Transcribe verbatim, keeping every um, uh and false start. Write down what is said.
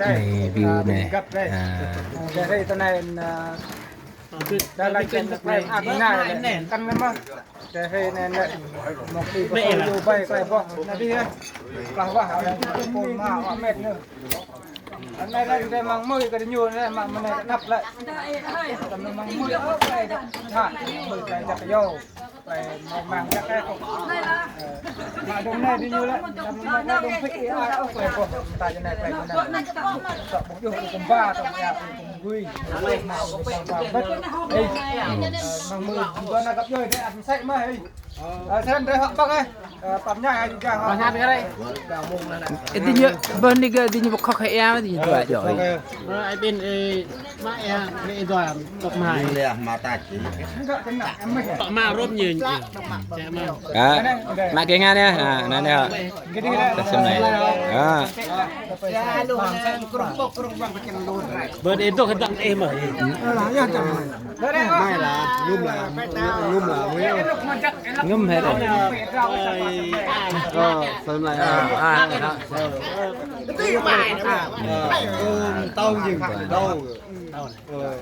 Anei view anei. Găp anei. Ơ, drei hriê ti anei, ơ, drei lač klei mơak mngai anei. Kăn mơh. Drei hriê anei, anei. Mâo ti ƀuh yu bai klei boh. Anei dih, ơ. Klah wah, anei. Pô mă wah met anei. Anei lĕ drei mă mui kơ diñu anei, mă mnei knap lĕ. Kăn mă mui, ơ, klei dah. Mui klei dah yô. Klei mâo mang jăk ai kâo. Ơ, mă dŏng anei diñu lĕ, mă dŏng phĭt ai ôh klei boh, ta jơ anei klei jơ anei. Tŏ ƀuh yơh kum ba, tŏ ya kum gui. Mă ƀuh ba ba bĕt. Ê, ơ, mă mui dua ană găp djuê dê ăt msĕ mơh, ê. Ơ, snăn drei hŏ ƀơ̆ng, ê. Ơ, pap mñai ai jih jang hŏ. Ê, diñu, ƀơ̆ng anei kơ diñu ƀu khŏk hĕ ya, diñu dua djŏ. Ơ, ai ƀĭn, ê, Mă êa, mă êa dua, tŏk mă. Ƀing leh mă tač. Tŏk mă rôm ñu. Ơ, mă kơ ngă anei, ơ, anăn anei. Tơdah snei. Ơ. Bơ dê dôk dăng ih mơh. Mai lah, ngŭm lah, ngŭm lah, ngŭm lah. Ngŭm hĕ dê. Ơ, snei. Ơ, ơ, ơ. Ơ, ơ, tao jing, tao. Ơ, ơ,